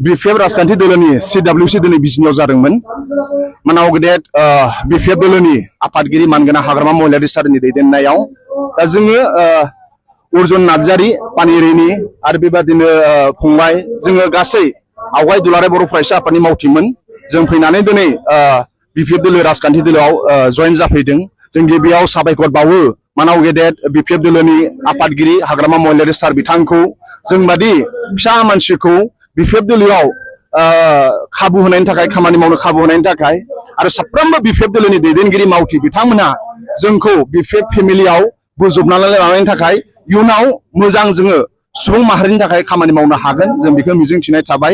BPF राजखान्थि दोलोनि CWC दिनै बिजिनियाव जादोंमोन मानाव गेदेर BPF दोलोनि आफादगिरि मानगोनां हाग्रामा महिलारि सारनि दैदेननायाव दा जोङो अर्जुन नार्जारि पानिरिनि आरो बेबादिनो फंबाय जोङो गासै आवगाय दुलाराय बर' फरायसा आफादनि मावथिमोन जों फैनानै दिनै BPF दोलो राजखान्थि दोलोआव जयेन जाफैदों जों गिबियाव साबायखर बावो मानाव गेदेर BPF दोलोनि आफादगिरि हाग्रामा महिलारि सार बिथांखौ जों बादि फिसा मानसिखौ BPF दोलोआव खाबु होनायनि थाखाय खामानि मावनो खाबु होनायनि थाखाय आरो साफ्रोमबो BPF दोलोनि दैदेनगिरि मावथि बिथांमोना जोंखौ BPF फेमिलियाव बोजबनानै लानायनि थाखाय इयुनाव मोजां जोङो सुबुं माहारिनि थाखाय खामानि मावनो हागोन जों बेखौ मिजिंथिनाय थाबाय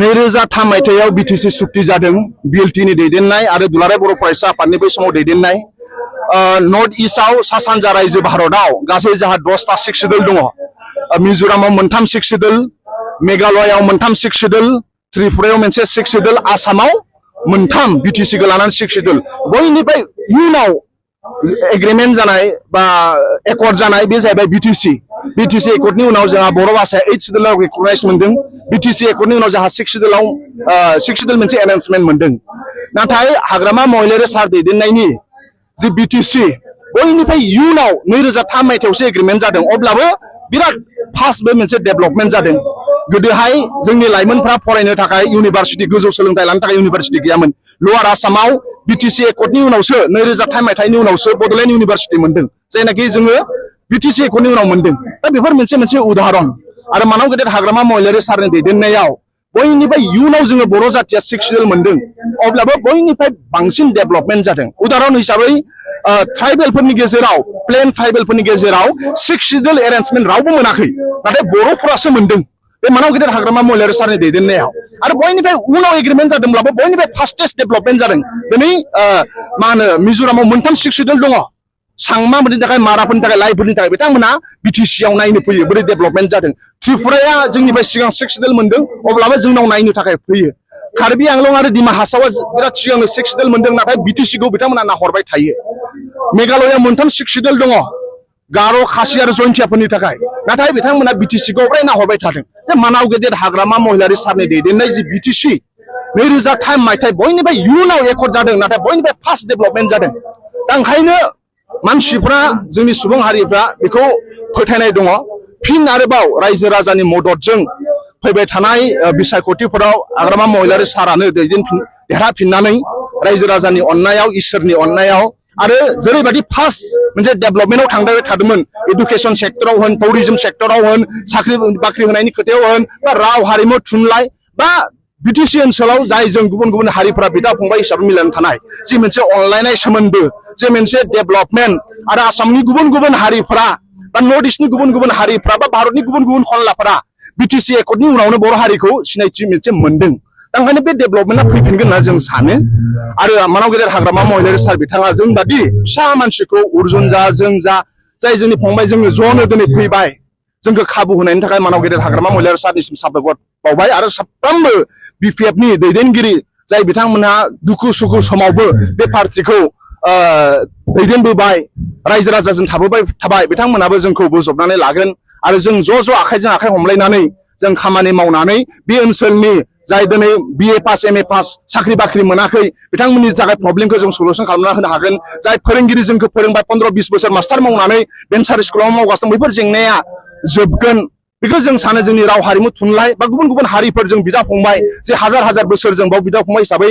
2003 मायथाइयाव BTC सुक्ति जादों BLTनि दैदेननाय आरो दुलाराय बर' फरायसा आफादनि बै समाव दैदेननाय नर्थ इस्टआव सा सानजा रायजो भारतआव गासै जोंहा 10टा सिख शेड्युल दङ मिजोरामाव मोनथाम सिख शेड्युल मेघालयआव मोनथाम सिख शेड्युल त्रिपुरायाव मोनसे सिख शेड्युल आसामाव मोनथाम BTCखौ लानानै सिख शेड्युल बयनिफ्राय इयुनाव एग्रीमेन्ट जानाय बा एकर्ड जानाय बे जाहैबाय BTC एकर्डनि उनाव जोंहा बर' भाषाया 8 शेड्युलाव रिकगनाइज मोनदों BTC एकर्डनि उनाव जोंहा 6 शेड्युल मोनसे एनाउन्समेन्ट मोनदों नाथाय हाग्रामा महिलारि सार दैदेननायनि जि BTC बयनिफ्राय इयुनाव 2003 मायथाइयावसो एग्रीमेन्ट जादों अब्लाबो बिराद फास्ट बे मोनसे डेभलपमेन्ट जादों गोदोहाय जोंनि लाइमोनफ्रा फरायनो थाखाय इउनिभार्सिटि गोजौ सोलोंथाइ लानो थाखाय इउनिभार्सिटि गैयामोन लवार आसामाव BTC एकर्डनि उनावसो 2003 मायथाइनि उनावसो बड'लेण्ड इउनिभार्सिटि मोनदों जायनाखि जोङो BTC एकर्डनि उनाव मोनदों दा बेफोर मोनसे उदाहरन आरो मानाव गेदेर हाग्रामा महिलारि सारनि दैदेननायाव बयनिफ्राय इयुनाव जोङो बर' जाथिया 6 शेड्युल मोनदों अब्लाबो बयनिफ्राय बांसिन डेभलपमेन्ट जादों उदाहरन हिसाबै ट्राइबेलफोरनि गेजेराव प्लेन ट्राइबेलफोरनि गेजेराव 6 शेड्युल एरेन्जमेन्ट रावबो मोनाखै नाथाय बर'फोरासो मोनदों बे मानाव गेदेर हाग्रामा महिलारि सारनि दैदेननायाव आरो बयनिफ्राय उनाव एग्रीमेन्ट जादोंब्लाबो बयनिफ्राय फास्टेस्ट डेभलपमेन्ट जादों दिनै मा होनो मिजोरामाव मोनथाम 6 शेड्युल दङ सांमाफोरनि थाखाय माराफोरनि थाखाय लाइफोरनि थाखाय बिथांमोना BTC आव नायनो फैयो बोरै डेभलपमेन्ट जादों त्रिपुराया जोंनिफ्राय सिगां 6 शेड्युल मोनदों अब्लाबो जोंनाव नायनो थाखाय फैयो कार्बि आंलं आरो दिमा हासावा बिराद सिगांनो 6 शेड्युल मोनदों नाथाय BTC खौ बिथांमोना नाहरबाय थायो मेघालयआ मोनथाम 6 शेड्युल दङ गार' खासि आरो जयन्तियाफोरनि थाखाय नाथाय बिथांमोना BTC खौ अराय नाहरबाय थादों जे मानाव गेदेर हाग्रामा महिलारि सारनि दैदेननाय जि BTC 2003 मायथाइ बयनिफ्राय इयुनाव एकर्ड जादों नाथाय बयनिफ्राय फास्ट डेभलपमेन्ट जादों दा ओंखायनो मानसिफ्रा जोंनि सुबुं हारिफ्रा बेखौ फोथायनाय दङ फिन आरोबाव रायजो राजानि मददजों फैबाय थानाय बिसायख'थिफोराव हाग्रामा महिलारि सारानो देरहाफिननानै रायजो राजानि अननायाव इसोरनि अननायाव आरो जेरैबायदि फास्ट मोनसे डेभलपमेन्टआव थांबाय थादोंमोन एडुकेसन सेक्टराव होन टुरिजम सेक्टराव होन साख्रि बाख्रि होनायनि खोथायाव होन बा राव हारिमु थुनलाइ बा BTC ओनसोलाव जाय जों गुबुन हारिफोरा बिदा फंबाय हिसाबै मिलायनानै थानाय जि मोनसे अनलायनाय सोमोन्दो जे मोनसे डेभलपमेन्ट आरो आसामनि गुबुन हारिफोरा बा नर्थ इस्टनि गुबुन हारिफोरा बा भारतनि गुबुन खनलाफोरा BTC एकर्डनि उनावनो बर' हारिखौ सिनायथि मोनसे मोनदों दा ओंखायनो बे डेभलपमेन्टआ फैफिनगोन होनना जों सानो आरो मानाव गेदेर हाग्रामा महिलारि सार बिथाङा जों बादि फिसा मानसिखौ अर्जुन जा जों जा जाय जोंनि फंबाय जोङो ज'नो दिनै फैबाय जोंखौ खाबु होनायनि थाखाय मानाव गेदेर हाग्रामा महिलारि सारनिसिम साबायखर बावबाय आरो साफ्रोमबो BPFनि दैदेनगिरि जाय बिथांमोनहा दुखु सुखु समावबो बे पार्टिखौ दैदेनबोबाय रायजो राजाजों थाबाय बिथांमोनाबो जोंखौ बोजबनानै लागोन आरो जों ज' आखाइजों आखाइ हमलायनानै जों खामानि मावनानै बे ओनसोलनि जाय दिनै BA पास MA पास साख्रि बाख्रि मोनाखै बिथांमोननि थाखाय प्रब्लेमखौ जों सलुसन खालामना होनो हागोन जाय फोरोंगिरि जोंखौ फोरोंबाय 15-20 बोसोर मास्टार मावनानै भेन्सार स्कुलाव मावगासिनो दं बेफोर जेंनाया जोबगोन बेखौ जों सानो जोंनि राव हारिमु थुनलाइ बा गुबुन हारिफोर जों बिदा फंबाय जे हाजार बोसोर जों बाव बिदा फंबाय हिसाबै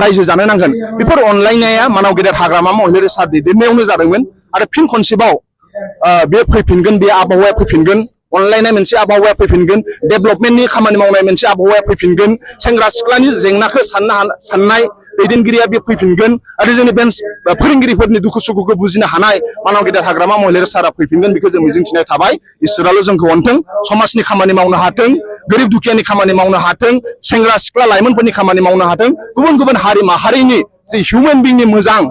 रायजो जानो नांगोन बेफोर अनलायनाया मानाव गेदेर हाग्रामा महिलारि सार दैदेननायावनो जादोंमोन आरो फिन खनसेबाव बे फैफिनगोन बे आबहावाया फैफिनगोन अनलायनाय मोनसे आबहावाया फैफिनगोन डेभलपमेन्टनि खामानि मावनाय मोनसे आबहावाया फैफिनगोन सेंग्रा सिख्लानि जेंनाखौ साननाय दैदेनगिरिया बे फैफिनगोन आरो जोंनि फोरोंगिरिफोरनि दुखु सुखुखौ बुजिनो हानाय मानाव गेदेर हाग्रामा महिलारि सारा फैफिनगोन बेखौ जों मिजिंथिनाय थाबाय इसोराल' जोंखौ अनथों समाजनि खामानि मावनो हाथों गोरिब दुखियानि खामानि मावनो हाथों सेंग्रा सिख्ला लाइमोनफोरनि खामानि मावनो हाथों गुबुन हारि माहारिनि जि हिउमेन बिंनि मोजां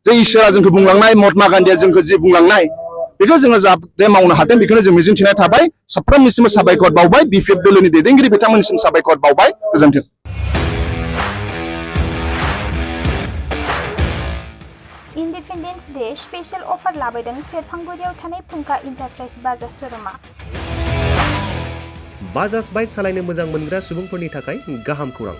जे इसोरा जोंखौ बुंलांनाय महात्मा गान्धीया जोंखौ जि बुंलांनाय बेखौ जोङो जाहाथे मावनो हाथों बेखौनो जों मिजिंथिनाय थाबाय साफ्रोमनिसिम साबायखर बावबाय BPF दोलोनि दैदेनगिरि बिथांमोननिसिम साबायखर बावबाय गोजोन्थों इन्डिपेन्डेन्स डे स्पेशल अफार लाबोदों सेरफांगुरियाव थानाय फुंखा इन्टारप्राइज बाजार श'रुमा बाजाज बाइक सालायनो मोजां मोनग्रा सुबुंफोरनि थाखाय गाहाम खौरां।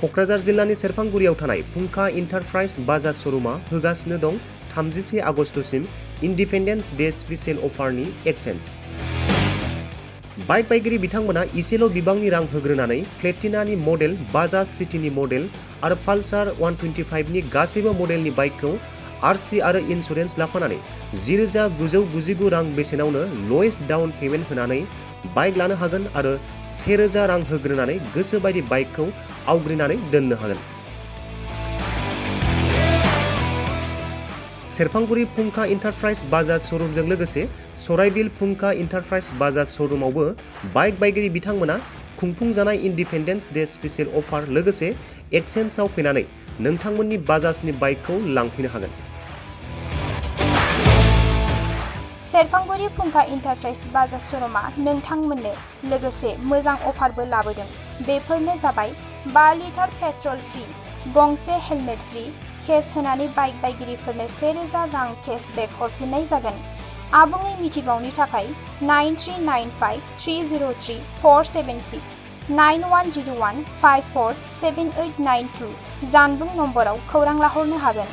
क'क्राझार जिल्लानि सेरफांगुरियाव थानाय फुंखा इन्टारप्राइज बाजाज श'रुमा होगासिनो दं 31 आगस्तसिम इन्डिपेन्डेन्स डे स्पेसियेल अफारनि एक्सेन्ज। बाइक बायगिरि बिथांमोना इसेल' बिबांनि रां होग्रोनानै प्लेटिनानि मडेल, बाजाज सिटीनि मडेल आरो पालसार 125नि गासैबो मडेलनि बाइकखौ आरसि आरो इन्सुरेन्स लाफानानै 10,999 रां बेसेनावनो ल'एस्ट डाउन पेमेन्ट होनानै बाइक लानो हागोन आरो 1,000 रां होग्रोनानै गोसोबायदि बाइकखौ आवग्रिनानै दोननो हागोन। सेरफांगुरि फुंखा इन्टारप्राइज बाजाज श'रुमजों लोगोसे सराइबिल फुंखा इन्टारप्राइज बाजाज श'रुमावबो बाइक बायगिरि बिथांमोना खुंफुंजानाय इन्डिपेन्डेन्स डे स्पेसियेल अफार लोगोसे एक्सेन्जआव फैनानै नोंथांमोननि बाजाजनि बाइकखौ लांफैनो हागोन। सेरफांगुरि फुंखा इन्टारप्राइज बाजाज श'रुमा नोंथांमोननो लोगोसे मोजां अफारबो लाबोदों। बेफोरनो जाबाय 5 लिटार पेट्रल फ्रि, गंसे हेलमेट फ्रि, केस होनानै बाइक बायगिरिफोरनो 1,000 रां केसबेक हरफिननाय जागोन। आबुङै मिथिबावनो थाखाय 9395303476 9101547892 जानबुं नम्बराव खौरां लाहरनो हागोन।